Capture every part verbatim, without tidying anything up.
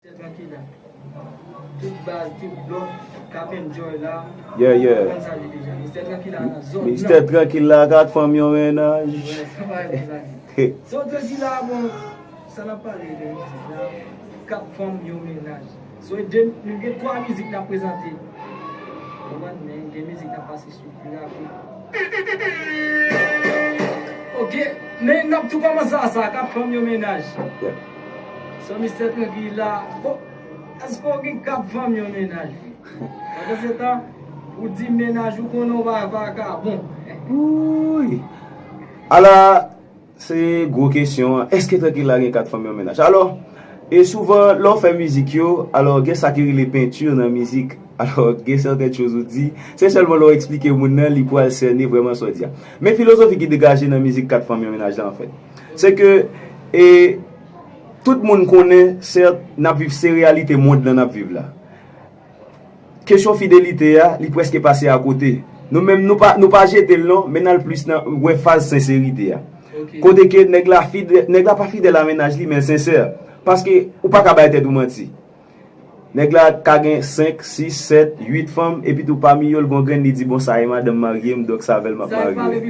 Mistè Trankila. Tout baz, tout blòk k ap enjoy la. Yeah, yeah. Konn sa li deja. Mistè Trankila nan zòn nan. Mistè Trankila, kat fanm yon mennaj. Wè, sa va, mezanmi. So, Trankila, bon, sa n ap pale de mizik la, kat fanm yon mennaj. So, de, nou gen twa mizik n ap prezante. Konprann, men gen mizik n ap pase sou pi rapid. Ok, men n ap tou kòmanse a sa, kat fanm yon mennaj. Yeah. So, Mistè Trankila, bon, èske w gen kat fanm yon mennaj? Pandan se tan, ou di mennaj ou konnen w pa vakabon. Wouy! Ala, se gwo kesyon an. Èske Trankila gen kat fanm yon mennaj? Alò, e souvan, lè w fè mizik yo, alò, gen sa ki rele penti nan mizik. Alò, gen sèten choz ou di, se sèlman lè w eksplike moun nan, li pral sène vrèman sa w di a. Men filozofi ki degaje nan mizik kat fanm yon mennaj la, anfèt, se ke, e, tout moun konnen, sèt, n ap viv, se reyalite mond lan n ap viv la. Kesyon fidelite a, li prèske pase akote. Nou menm, nou pa, nou pa jete l non, men n al plis nan, wè faz senserite a. Ok. Kote ke nèg la fide-, nèg la pa fidèl a mennaj li, men l sensè. Paske ou pa ka bay tèt ou manti. Nèg la ka gen senk, sis, sèt, uit fanm, epi tou pami yo, l gon grenn, li di, "Bon, sa e madanm marye m, donk sa avè l m ap marye."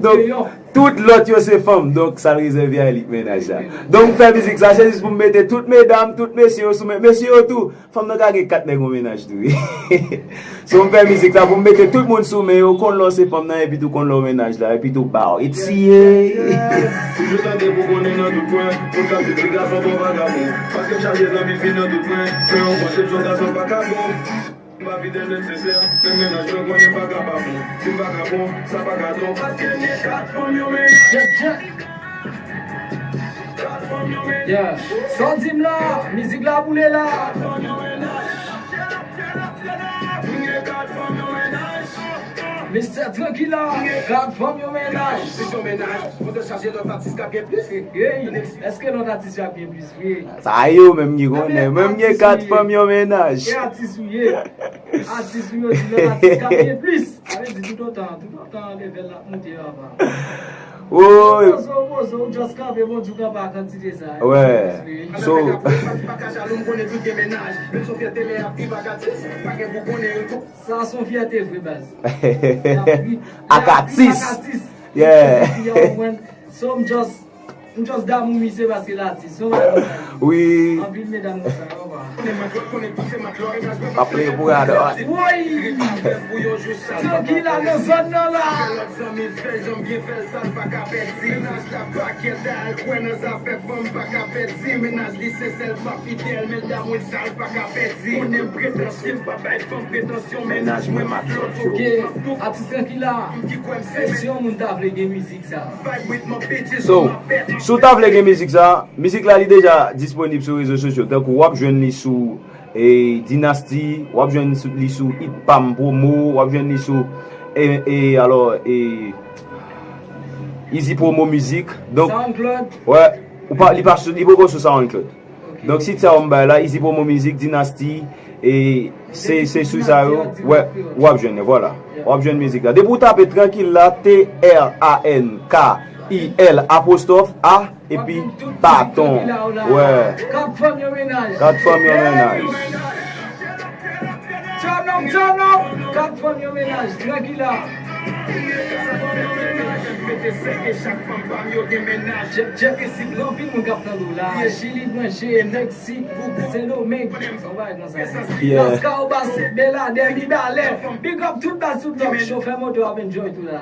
Donk, tout lòt yo se fanm, donk sa l rezève a elit mennaj la. Donk, m fè mizik sa, se jis pou m mete tout medam, tout mesye yo sou men, mesye yo tou. Fanm nan ka gen kat nèg yon mennaj tou, wi. So, m fè mizik sa pou m mete tout moun sou men yo, konn lè w se fanm nan, epi tou konn lè w mennaj la, epi tou bow, it's yeah. Toujou tande pou konnen nan tout kwen, moun k ap di ti gason twò vagabon. Paske m chaje zanmi fi nan tout kwen, men yon konsepsyon gason pa ka bon. M pa fidèl, men m sensè, men mennaj mwen konnen m pa ka pa bon. Si m vagabon, sa pa ka don, paske m gen kat fanm yon mennaj. Check, check. Yeah. Sa w di m la, mizik la boule la. Mistè Trankila, kat fanm yon mennaj. Hey, èske lòt atis yo ap gen plis? Sa yo menm ki konnen, menm gen kat fanm yon mennaj. E atis ou ye? Atis ou yo di lòt atis k ap gen plis. Sa vle di toutotan, toutotan level la ap monte, papa. Woy. Poze w, poze w, just kanpe, Bondye kanpe a kantite sa. Wè. So. Sa se yon fyète vre, baz. Ak atis. Yeah. So, m just M just damou misye paske l atis. Se yon bagay konsa li ye. Wi. Anpil medam konsa, yo pa. Pa pleye pou radòt. Woy! Trankila nan zòn nan la. Ok, atis Trankila. E si yon moun ta vle gen mizik sa? So, si w ta vle gen mizik sa, mizik la li deja disponib sou rezo sosyo. Tankou w ap jwenn li sou, e, Dynasty, w ap jwenn sou, li sou Hit Pam Promo, w ap jwenn li sou, e, e, alò, e, Easy Promo Music. Donk, SoundCloud? Wè, ou pa, li pa sou, li poko sou SoundCloud. Ok. Donk, sit sa w m bay la, Easy Promo Music, Dynasty, e se, se sou sa yo, wè, w ap jwenn, vwala. Yeah. W ap jwenn mizik la. Depi w tape Trankila, T R A N K I L apostwòf A, epi baton. Wè. Kat fanm yon mennaj. Kat fanm yon mennaj. Turn up, turn up. Kat fanm yon mennaj. Trankila. Check, check. Gen anpil moun k ap tande w la. Chili branche, Meksik, Sendomeng. Yon bagay konsa. Yeah. Lascaux, Basse, Beladè, Mibalè. Big up tout baz, tout blòk. Chofè moto ap enjoy tou la.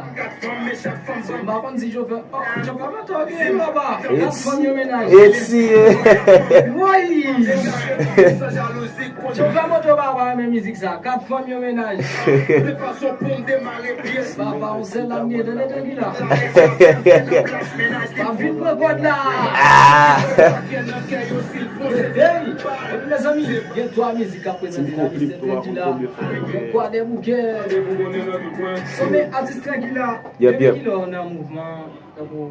So, m pa konn si chofè, oh, chofè moto gen, papa. Kat fanm yon mennaj. Etsy. Woy! Chofè moto pa, pa renmen mizik sa. Kat fanm yon mennaj. Papa, yon sèl la m gen, tande, tande la. Pa vin pran kòd la. Ah. Hey, epi mezanmi, gen twa mizik k ap prezante la, Mistè Trankila. Yon kwa dè boukè. So, men atis Trankila. Yep, yep. Depi kilè w nan mouvman, tankou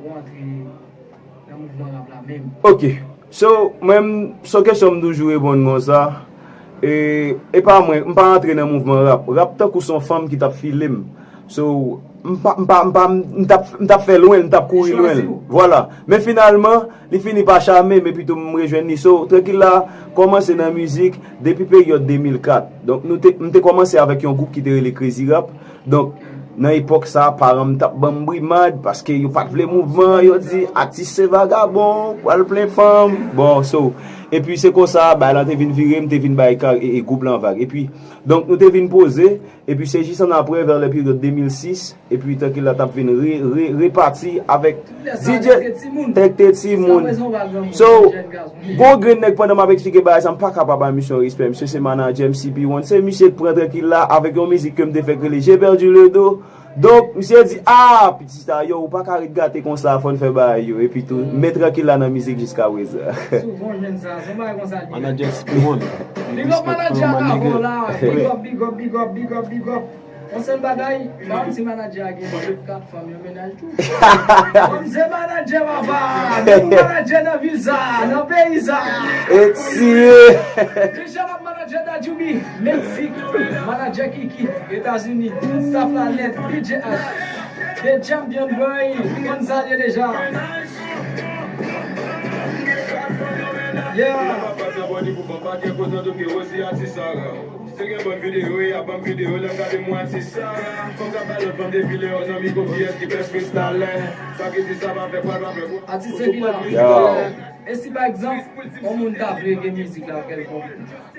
ou antre nan mouvman rap la menm? Ok. So, mwen, se yon kesyon m toujou reponn konsa. E, e pa mwen, m pa antre nan mouvman rap. Rap tankou se yon fanm ki t ap file m. So, m pa, m pa, m pa, m t ap, m t ap fè lwen l, m t ap kouri lwen l. Vwala. Men finalman, li fini pa chame m, epi tou m rejwenn li. So, Trankil la kòmanse nan mizik depi peryòd de mil kat. Donk, nou te, m te kòmanse avèk yon gwoup ki te rele Crazy Rap. Donk, nan epòk sa, paran m t ap ban m brimad, paske yo pa t vle mouvman, yo di, "Atis se vagabon, pral plen fanm." Bon, so, epi se konsa, bagay lan te vin vire, m te vin bay ka-, e, e gwoup lan vag. Epi, donk, nou te vin poze, epi se jis annapre, vè le peryòd de mil sis, epi Trankil la t ap vin re, re, repati avèk D J Tèk te timoun. So, gwo grenn nèg, pandan m ap eksplike bagay sa, m pa ka pa bay misye yon respè. Misye se manadjè M C P One. Se misye k pran Trankil la avèk yon mizik ke m te fè k rele J'ai perdu le dos. Donk, misye di, "Ah, pitit sa, yo, ou pa ka ret gate konsa, fò n fè bagay yo." Epi tou, men Trankil la nan mizik jiska prezan. Souvan jwenn sa, se yon bagay konsa li ye. Manadjè M C P One. Big up manadjè a Gavo la. Big up, big up, big up, big up, big up. Yon sèl bagay, m pa konn si manadjè a gen kat fanm yo mennaj tou. Kòm se manadjè papa, nou manadjè nan vil sa, nan peyi sa. Etye. Big shout out manadjè Dadjoubi, Meksik, manadjè Kiki, Etazini, tout staff la nèt, D J H, The Champion Boy, konn sa l ye deja. Yeah. Si gen bon videyo, y ap ban m videyo, lè m gade mwen atis sa. Fòk ap bay lòt fanm defile, nan mikwo kiyès ki plis freestyle. Sa ki di sa pa fè pral pa fè. Atis Trankil la. Yo. E si pa egzanp, yon moun ta vle gen mizik la kèlkonk?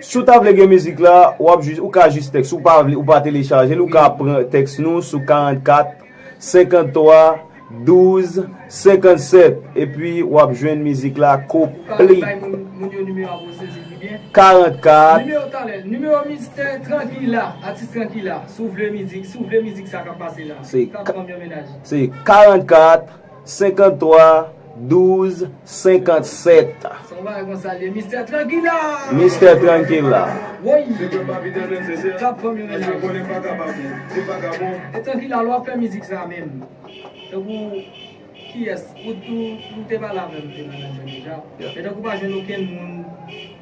Si w ta vle gen mizik la, w ap jis, ou ka jis tèks, ou pa vle, ou pa telechaje l, ou ka pran tèks nou sou karannkat, senkanntwa, douz, senkannsèt, epi w ap jwenn mizik la konpli. Ou ka bay moun, moun yo nimewo a pou yo sezi pi byen. Karannkat. Nimewo talè, nimewo Mistè Trankil la, atis Trankil la. Si w vle mizik, si w vle mizik sa k ap pase la. Se kat ka-, fanm yo mennaj. Se karannkat, senkanntwa, douz, senkannsèt. Se yon bagay konsa l ye. Mistè Trankil la. Mistè Trankil la. Woy. Kat fanm yo mennaj. E Trankil la, lè w ap fè mizik sa menm. Tankou kiyès? Ou, ou, ou te pale avè m de manadjè deja. Men tankou pa jwenn okenn moun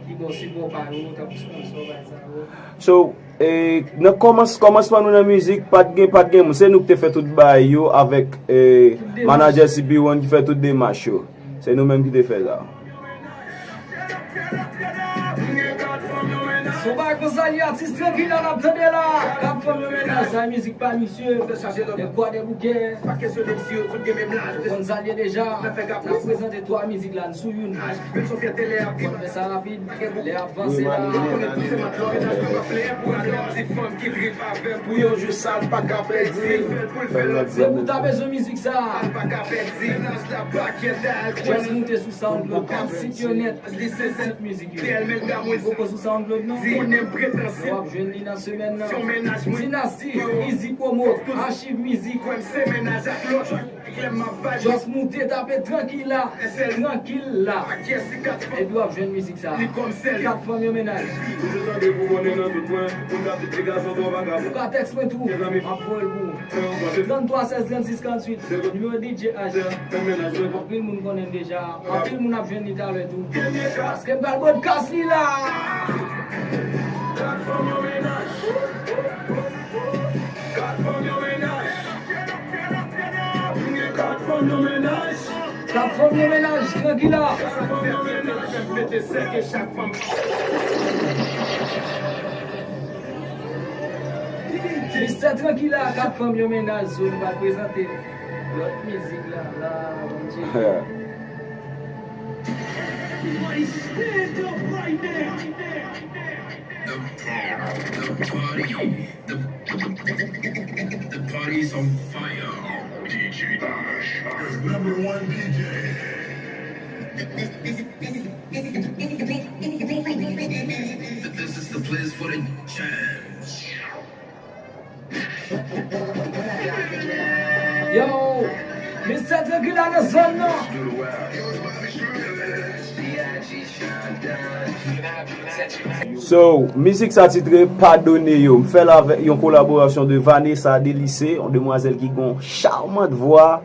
ki ba w sipò pa yo, tankou sponsò, bagay sa yo. So, e, nan kòmans-, kòmansman nou nan mizik, pa t gen, pa t gen moun. Se nou ki te fè tout bagay yo avèk, e, manadjè C P One ki fè tout demach yo. Se nou menm ki te fè sa. Se yon bagay konsa li atis Trankil la n ap tande la. Kat fanm yo mennaj, sa e mizik pa misye. Nèg Kwadèboukè. Ou konn sa l ye deja. N ap prezante twa mizik la, n sou youn. Fò n fè sa rapid. Lè ap vanse la. Pou yon jou sa l pa ka pèdi. Si ou ta bezwen mizik sa. Just moute sou SoundCloud. Tout sit yo nèt. Tout sit mizik yo. Ou poko sou SoundCloud non? W ap jwenn li nan semèn nan. Dinasty, Easy Promo, Achiv Mizik. Just moute, tape Trankil la. Trankil la. Epi w ap jwenn mizik sa. Kat fanm yo mennaj. Ou ka tèks mwen tou. M ap voye l pou ou. Tranntwa sèz trannsis karanntuit. Nimewo D J H. Anpil moun konnen l deja. Anpil moun ap jwenn li talè tou. Paske m pral broadcast li la. Kat fanm yo mennaj. Kat fanm yo mennaj. Kat fanm yo mennaj. Trankil la. Mistè Trankil la, kat fanm yo mennaj, so nou pral prezante lòt mizik la, la, Bondye. Everybody stand up right now. The party, the party, the, the party's on fire. D J Ash, the number one D J. This is the place, this is the place, this is the place for the, this is the place for the champs. Yo, Mistè Trankil la nan zòn nan. So, mizik sa titre Padone Yo. M fè l avèk yon kolaborasyon de Vanessa Delice, yon demwazèl ki gon charmant vwa.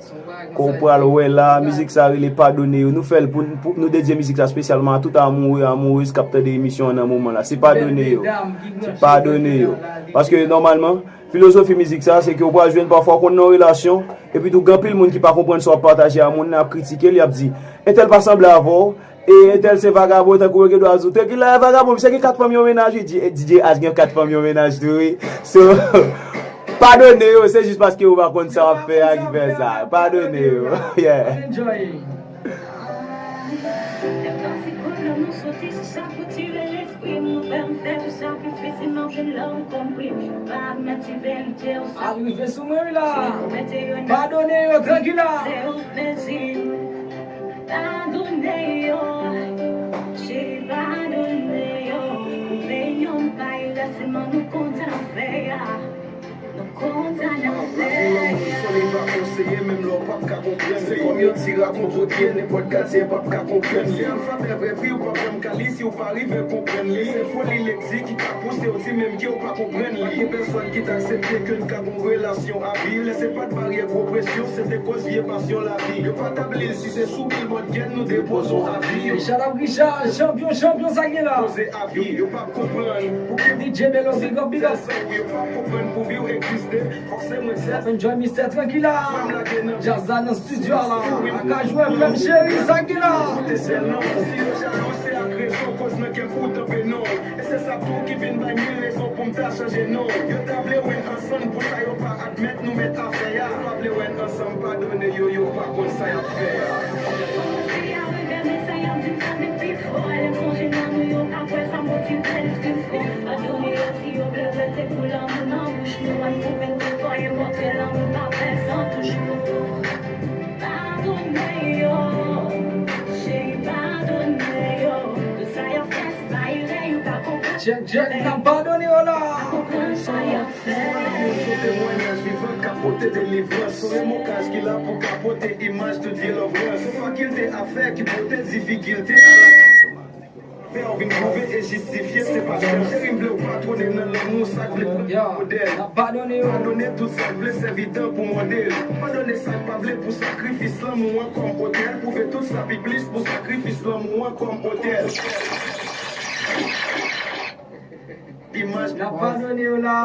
Ke w pral wè la, mizik sa rele Padone Yo. Nou fè l pou, pou nou dedye mizik sa espesyalman a tout amoureux, amoureuses k ap tande emisyon an nan moman la. Se Padone Yo. Se Padone Yo. Paske nòmalman, Filozofi mizik sa, se ke w pral jwenn pafwa w konn nan yon relasyon, epi tou gen anpil moun ki pa konprann sa w ap pataje a moun nan, ap kritike l, y ap di, entèl pa sanble avè w, e entèl se vagabon, tankou yo gen dwa di w, tranquila e vagabon, misye gen kat fanm yon mennaj, wi, D J H gen kat fanm yon mennaj tou, wi. So, padone yo, se jis paske yo pa konn sa w ap fè a ki fè sa. Padone yo. Yeah. Enjoy. Lè pase kote nou soti, se sa pou tire lespri m. Nou fè m fè tout sakrifis, imajine lè ou konpri. Pa admèt si verite ou sa. Al rive sou mwen wi la. Padone yo, tranquila. Se ou plezi. Padone yo. Cheri, padone yo. Ou vle yon bagay, rèsman nou kontan fè a. Lavi lanmou sou solèy pa konseye, menm lè w p ap ka konprann. Se kòm yon ti rat yon tro pye, nenpòt katye p ap ka konprann li. Se alfabè vrè vi, ou p ap janm ka li si w pa rive konprann li. Se foli leksik ki ka pouse w di menm ke w pa konprann li. Pa gen pèsòn ki t aksepte ke n ka gon relasyon a vi. Lè se pa t baryè gwo presyon, se te koz vye pasyon lavi. Yo pa tabli l si se sou bilbòd gèt nou depoze w avi. Shout out Richard, chanpyon, chanpyon, sa gen la. Poze avi, yo p ap konprann. Pou ki D J Melo, big up, big up. Yo p ap konprann pou vi w egziste. Fòk se mwen sèl. Enjoy Mister Tranquila. Djaz la nan estidyo a la. Akajou F M cheri, sa ki la. Koute sèl non. Si yo jalou, se ak rezon, koz nan kè m pou tanpe non. E se sa tou ki vin bay mil rezon pou m ta chanje non. Yo ta vle wè n ansanm, pou sa yo pa admèt nou mèt afè a. Yo pa vle wè n ansanm, padone yo, yo pa konn sa y ap fè a. Fò mwen se a revè, men sa y ap di m sa vin pi fò. Lè m sonje nan nou yo ka kwè sa m gon ti bèl espri fò. Padone yo si yo vle rete pou lanmou nan bouch nou. Ann pwouve n pi fò e montre lanmou pa pèsonn touche nou. Padone yo, cheri, padone yo. Tout sa y ap fè se pa erè, yo pa konprann. Check, check, n ap padone yo la. Pa konprann sa y ap fè. Sou temwayaj vivan k ap pote delivrans. Sou remokaj ki la pou ka pote imaj tout vye love rans. Sou fakilte a fè ki pote difikilte a la. Fè w vin pwouve e jistifye se pa chans. Cheri m vle w patwone nan lanmou, sa k vle pran modèl. Padone tout sa k vle sèvi tan pou modèl. Padone sa k pa vle pou sakrifis lanmou an kòm otèl. Pwouve tout sa pi plis pou sakrifis lanmou an kòm otèl. Imaj. N ap padone yo la.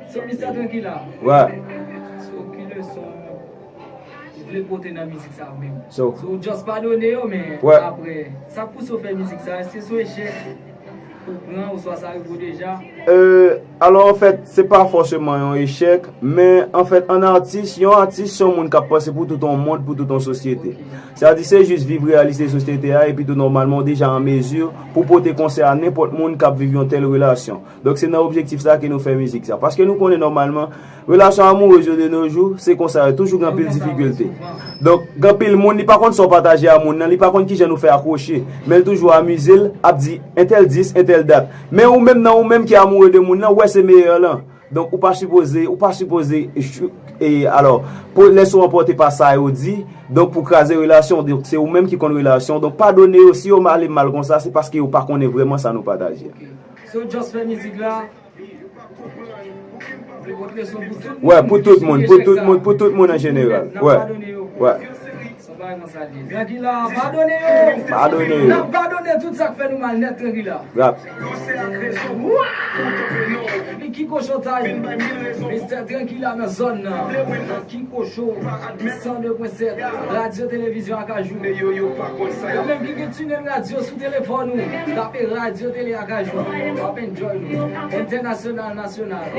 So, Mister Tranquila. Wè. So, ki leson ou vle pote nan mizik sa menm? So, so, ou just padone yo, men apre, sa k pouse w fè mizik sa? Èske se yon echèk ou pran, oswa sa rive w deja? Euh, alò, anfèt, se pa fòseman yon echèk, men, anfèt, an atis, yon atis, se yon moun k ap panse pou tout yon mond, pou tout yon sosyete. Sa di, se jis viv reyalite sosyete a, epi tou nòmalman, ou deja an mezi pou pote konsèy a nenpòt moun k ap viv yon tèl relasyon. Donk, se nan objektif sa ke nou fè mizik sa. Paske nou konnen nòmalman, relasyon amourez yo de nos jours, se konsa yo, toujou gen anpil difikilte. Donk, gen anpil moun, li pa konn sa w pataje a moun nan, li pa konn kijan nou fè akwoche, men l toujou amize l, ap di, entèl dis, entèl dat. Men ou menm nan ou menm ki amoureux de moun nan, ou wè se meyè lan. Donk, ou pa sipoze, ou pa sipoze, e, alò, pou, lese w anpòte pa sa yo di, donk, pou kraze relasyon, donk, se ou menm ki konn relasyon, donk, padone yo, si yo ale mal konsa, se paske yo pa konnen vrèman sa nou pataje. So, just fè mizik la. Wè, pou tout moun, pou tout moun, pou tout moun an jeneral. Wè. Wè. Son bagay konsa l ye. Nèg ki la, padone yo. Padone yo. N ap padone tout sa k fè nou mal nèt, Tranquila. Rap. Epi Kiko Showtime, Mister Tranquila nan zòn nan. Kiko Show, san de pwen sèt, radyo televizyon Akajou. Ou menm ki gen TuneIn radyo sou telefòn ou, tape radyo tele Akajou. W ap enjoy nou. Entènasyonal, nasyonal.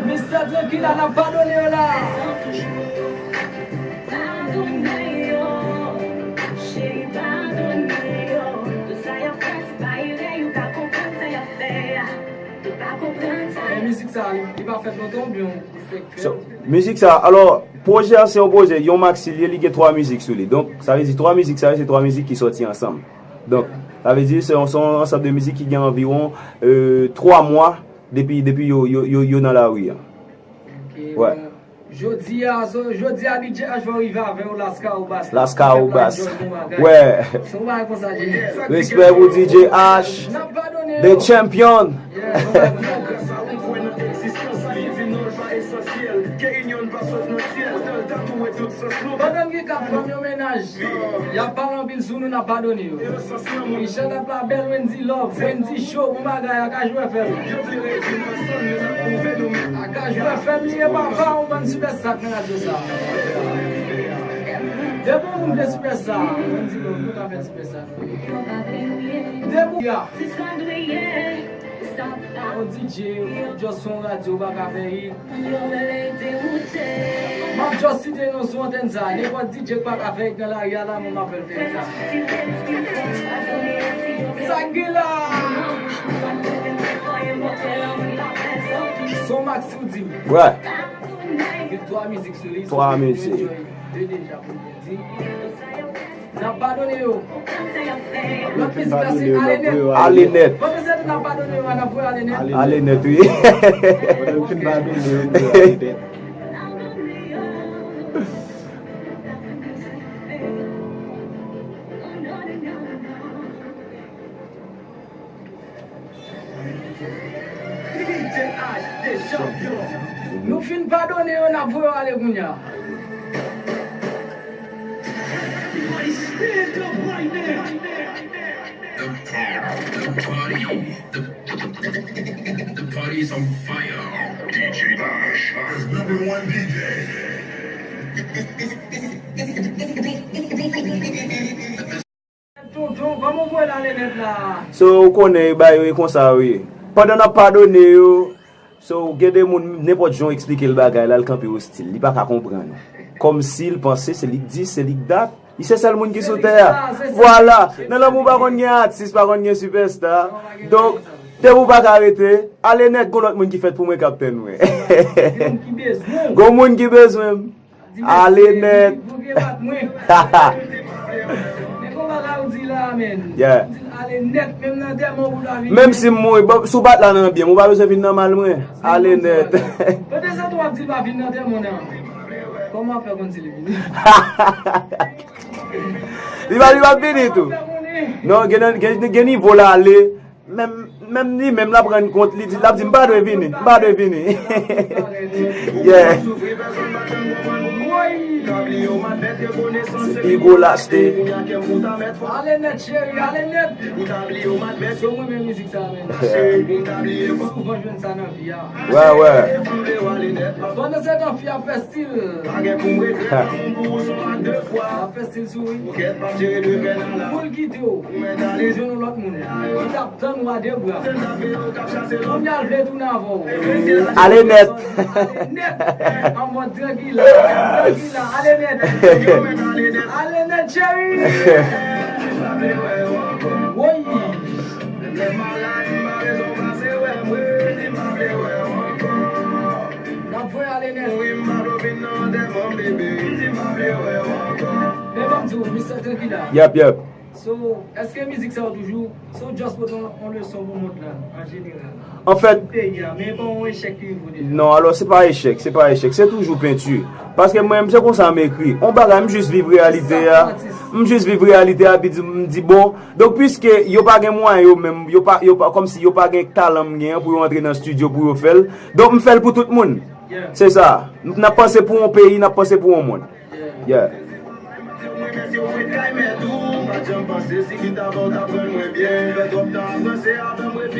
Mister Tranquila, n ap padone yo la. Padone yo, cheri, padone yo. Tout sa y ap fè, se pa erè, yo pa konprann sa y ap fè a. Yo pa konprann sa. Men mizik sa, li, li pa fèt lontan oubyen ou fèk fè l? So, mizik sa, alò, pwojè a se yon pwojè, yon maxi li ye, li gen twa mizik sou li. Donk, sa vle di twa mizik sa yo, se twa mizik ki sòti ansanm. Donk, sa vle di se yon, se yon ansanm de mizik ki gen anviwon, euh, twa mwa depi, depi yo, yo, yo, yo nan lari a. Ok, wè. Bon, jodi a, so, jodi a, D J H va rive avè w Lascahobas la. Lascahobas. Wè. Se yon bagay konsa, D J. Respè pou D J H. N ap padone yo. The champion. Yeah, se yon bagay konsa. Grasa ou m kwè nan egzistans li, di non l pa esansyèl, ke inyon n pa sot nan syèl, tan l tatouwe tout sans nou. Pandan m gen kat fanm yo mennaj. Y ap pale anpil sou nou, n ap padone yo. Michel ap la bèl, Wendy Love, Wendy Show, bon bagay, Akajou F M. Akajou F M li ye papa, yon bann sipèsta k nan radyo sa. Depi yon moun vle sipèsta, Wendy Love, nou ka fè sipèsta. Depi ya. Yon D J, just yon radyo pa ka fè hit. M ap just site non sou antèn sa. Nenpòt D J k pa ka fè hit nan lari a la, mwen m ap fè l fè hit la. Sa k gen la? Son Max ou di m. Wè. Gen twa mizik sou li. Twa mizik. De deja pou mwen di. N ap padone yo. Lòt mizik la se Ale Nèt. Ale Nèt. Pandan se tan n ap padone yo, n ap voye Ale Nèt. Ale Nèt, wi. Yo fin padone yo, yo ale nèt. Nou fin padone yo, n ap voye yo ale kounye a. The party, the party, the, the party is on fire. D J Bash, the number one D J. Tonton, kòman w voye l ale nèt la? So, ou konnen, bagay yo e konsa yo ye. Pandan n ap padone yo, so, gen de moun, nenpòt jan w eksplike l bagay la, l kanpe ostil. Li pa ka konprann ou. Kòmsi l panse se li k dis, se li k dat. Li se sèl moun ki sou tè a. Vwala. Nan lanmou pa konn gen atis, pa konn gen sipèsta. Donk, depi w pa ka rete, ale nèt, gon lòt moun ki fèt pou mwen k ap tann mwen. Gon moun ki bezwen m. Ale nèt. Yeah. Menm si m mouri, bon, si w bat la nan byen m, ou pa bezwen vin nan mal mwen. Ale nèt. Pandan se tan w ap di l pa vin nan tèman nan. Kòman w ap fè konn si li vini? Li pa, li pa vini tou. Non, gen, gen, gen nivo l ale. Menm, menm li menm l ap rann kont, li di, l ap di, "M pa dwe vini, m pa dwe vini." Yeah. Se pi gwo laste. Ale nèt, cheri, ale nèt. So mwen men mizik sa, men. Souvan jwenn sa nan vi a. Wè, wè. Pandan se tan, fi a fè stil. Ap fè stil sou wi. Pou l kite w, li jwenn yon lòt moun. Li t ap tann w a de bra. Kounye a l vle tounen avè w. Ale nèt. Ale nèt. An mòd trankila. Trankila. Ale nèt. Ale nèt, cheri. Woy. N ap voye ale nèt. Men ban m di w, Mister Trankila. Yep, yep. So, èske mizik sa yo toujou, so just pote yon, yon leson pou mond lan, an jeneral? Anfèt, peyi a, men pa yon echèk ki rive w deja? Non, alò, se pa echèk, se pa echèk, se toujou penti. Paske mwen menm, se konsa m ekri. On bagay, m jis viv reyalite a. M jis viv reyalite a, epi di, m di, bon, donk, piske yo pa gen mwayen yo menm, yo pa, yo pa, kòmsi yo pa gen talan m gen an pou yo antre nan estidyo pou yo fè l. Donk, m fè l pou tout moun. Se sa. N ap panse pou yon peyi, n ap panse pou yon mond. Yeah. Lè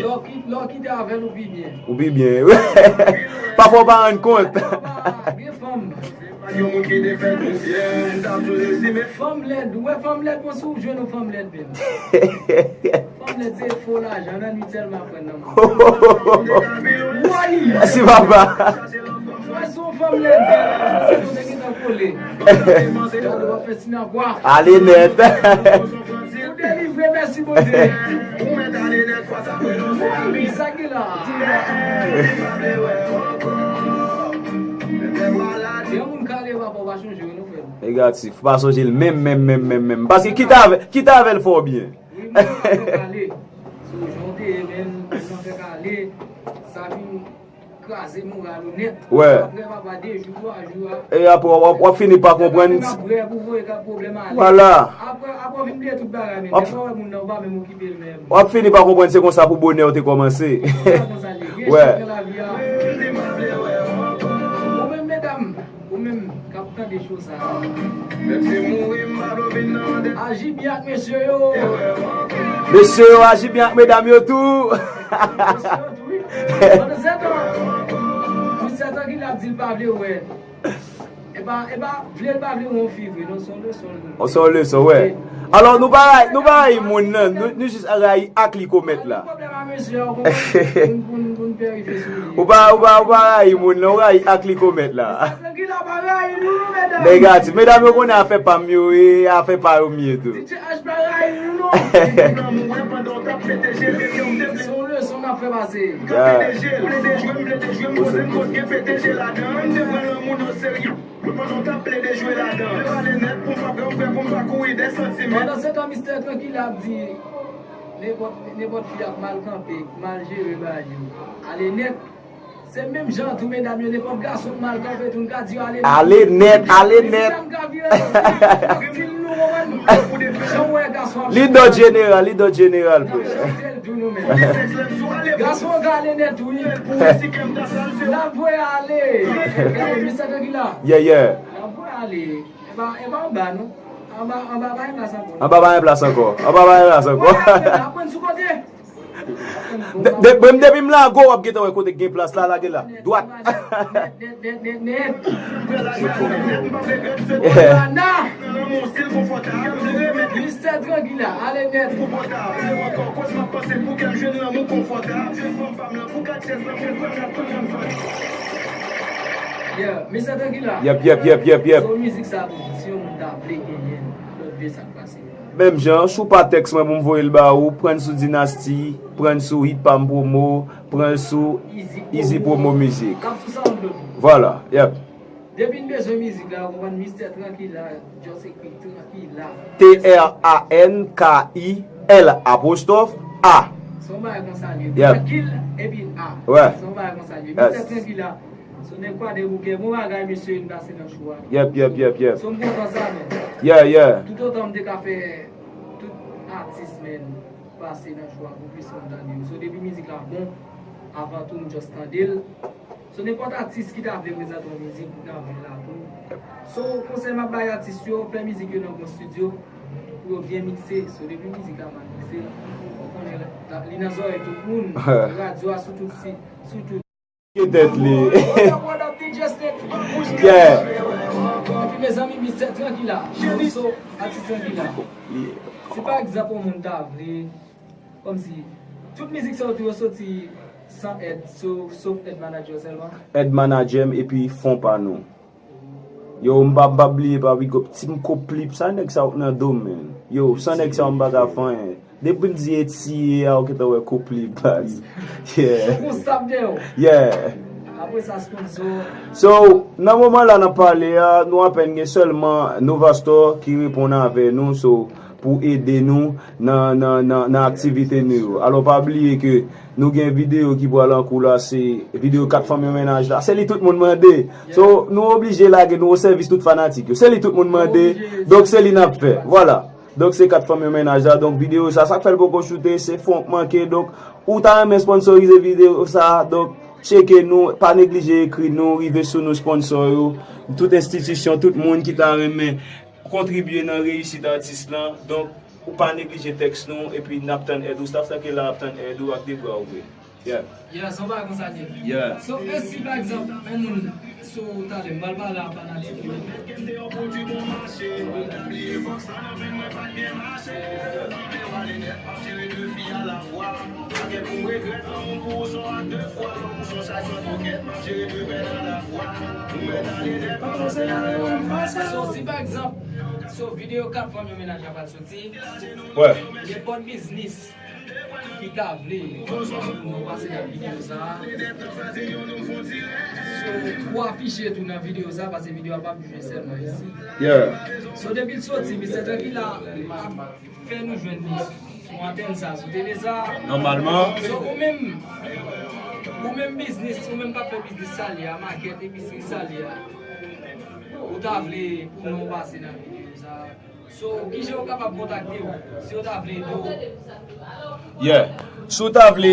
w ki-, lè w kite avè l, ou pi byen. Ou pi byen. Pafwa w pa rann kont. Gen fanm. Fanm lèd, ou wè fanm lèd, bon, si w jwenn yon fanm lèd, men. Fanm lèd se fo lajan, nan nwit sèlman aprann nan mwen. Woy! Mèsi, papa. Mwen se yon fanm lèd, se kote ki tan kole. Gade w ap fè sinapwa. Ale nèt. Ou delivre, mèsi Bondye. Woy, sa ki la. Yon moun kale papa, w pa chonje, wi, nou fè. Negatif, pa sonje l menm, menm, menm, menm, menm. Paske kite avè, kite avè l fè w byen. Wi, men w ap fè kale. Sou jan w te ye, men, men w ap fè kale. Sa vin kraze moral ou nèt. Wè. Apre papa, de jou, twa jou a. E apre, w ap, w ap fini pa konprann. Apre, apre, apre, apre, vin bliye tout bagay, men. W ap, lè w wè moun nan, ou pa menm okipe l menm. W ap fini pa konprann se konsa pou bonè w te kòmanse. Se konsa l ye. Gen chak nan lavi a. Ou menm, medam, ou menm k ap tande Aji byen ak mesye yo. Mesye yo aji byen ak medam yo tou. Mesye yo tou, wi. Pandan se tan, misye Trankila ap di l pa vle wè. E pa, e pa vle l pa vle wè yon fi vre, non, se yon leson l vle. Se yon leson, wè. Alò, nou pa, nou pa rayi moun nan, nou, nou jis rayi ak li komèt la. Pwoblèm a mesye yo, konprann? Pou n, pou n, pou n pè rive sou li. Ou pa, ou pa, ou pa rayi moun nan, ou rayi ak li komèt la. Trankila pa rayi nou, non, medam. Negatif. Medam yo konnen afè pa m yo ye, afè pa yo m ye tou. D J H pa rayi nou, non. Se yon leson n ap fè pase. Pandan se tan, mistè Trankila ap di, nenpòt, nenpòt fi ap mal kanpe, mal jere bagay yo. Ale nèt. Se menm jan tou, medam yo, nenpòt gason k mal kanpe tou, n ka di yo ale nèt. Ale nèt, ale nèt. Li dòt jeneral, li dòt jeneral, frè. Gason ka ale nèt, wi. N ap voye ale. Gade, mistè Trankila. Yeah, yeah. N ap voye ale. E pa, e pa anba, non. Anba, anba pa gen plas ankò. Anba pa gen plas ankò. Anba pa gen plas ankò. Voye ale, n ap pran sou kote. De, de, depi m la a gwo, w ap gentan wè kote k gen plas la, lage la. Dwat. Mistè Trankila, ale nèt. Yeah, mistè Trankila. Yep, yep, yep, yep, yep. So, mizik sa tou, si yon moun ta vle genyen l, lòt vye sa k pase. Menm jan, si w pa tèks mwen pou m voye l ba ou, pran l sou Dinasti, pran l sou Hit Pam Promo, pran l sou Easy Promo Music. Vwala, yep. Depi n bezwen mizik la, ou konprann, mistè Trankila, just ekri Trankila. T R A N K I L apostwòf A. Se yon bagay konsa li ye. Yep. Trankil epi A. Wè. Se yon bagay konsa li ye. Mistè Trankila. So nèg Kwadèboukè, bon bagay mesye, n pase nan show a. Yep, yep, yep, yep. So m kontan sa, men. Yeah, yeah. Toutotan m te ka fè tout atis, men, pase nan show a pou plis moun tande yo. So depi mizik la bon, avan tou m just tande l. So nenpòt atis ki ta vle prezante yon mizik, m ta vle la tou. So konsèy m ap bay atis yo, fè mizik yo nan bon estidyo, pou yo byen mikse. So depi mizik la mal mikse, ou konnen la, li nan zòrèy tout moun, radyo a sou tout sit, sou tout. Ke tèt li. What up, what up, D J Snake? Yeah. Epi mezanmi, mistè Trankila. So, atis Trankila. Si pa egzanp yon moun ta vle, kòmsi, tout mizik sa yo tou yo soti san èd, so, sof èd manadjè sèlman. Èd manadjè m epi fon pa nou. Yo, m pa, m pa bliye pa big up Team Koplip, sa nèg sa yo nan do m, man. Yo, san nèg sa yo m pa ka fè anyen. Depi m di etiye a, ou gentan wè Koplip, baz. Yeah. Ou konsa ap dèyè w. Yeah. Apre sa, sponsor. So, nan moman la n ap pale a, nou apèn gen sèlman Novastor ki reponn avè nou, so, pou ede nou nan, nan, nan, nan aktivite nou yo. Alò, pa bliye ke nou gen videyo ki pral an kou la, se videyo kat fanm yon mennaj la. Se li tout moun mande. So, nou oblije lage, nou o sèvis tout fanatik yo. Se li tout moun mande, donk se li n ap fè. Vwala. Donk, se kat fanm yon mennaj la. Donk, videyo sa, sa k fè l poko choute, se fon k manke. Donk, ou ta renmen sponsorize videyo sa, donk, tcheke nou, pa neglije ekri nou, rive sou nou sponsor yo, tout enstitisyon, tout moun ki ta renmen kontribye nan reyisit atis lan. Donk, ou pa neglije tèks nou, epi n ap tann èd ou. Staff lan ki la ap tann èd ou ak de bra ouvri. Yeah. Yeah, se yon bagay konsa li ye. Yeah. So, e si, pa egzanp, yon moun, so, talè, m pral pale a fanatik yo. So, si pa egzanp, so, videyo kat fanm yon mennaj la pral soti, wè, nenpòt biznis ki ta vle nou pase nan videyo sa a. So, pou afiche tou nan videyo sa a, paske videyo a p ap jwe sèlman isi. Yeah. So, depi l soti, Mistè Trankila ap fè nou jwenn li sou antèn sa, sou tele sa. Nòmalman. So, ou menm, ou menm biznis, ou menm k ap fè biznis salye a, makèt, episri salye a, ou ta vle pou non w pase nan videyo sa a. So, kijan yo kapab kontakte w si yo ta vle ede w? Yeah. Si w ta vle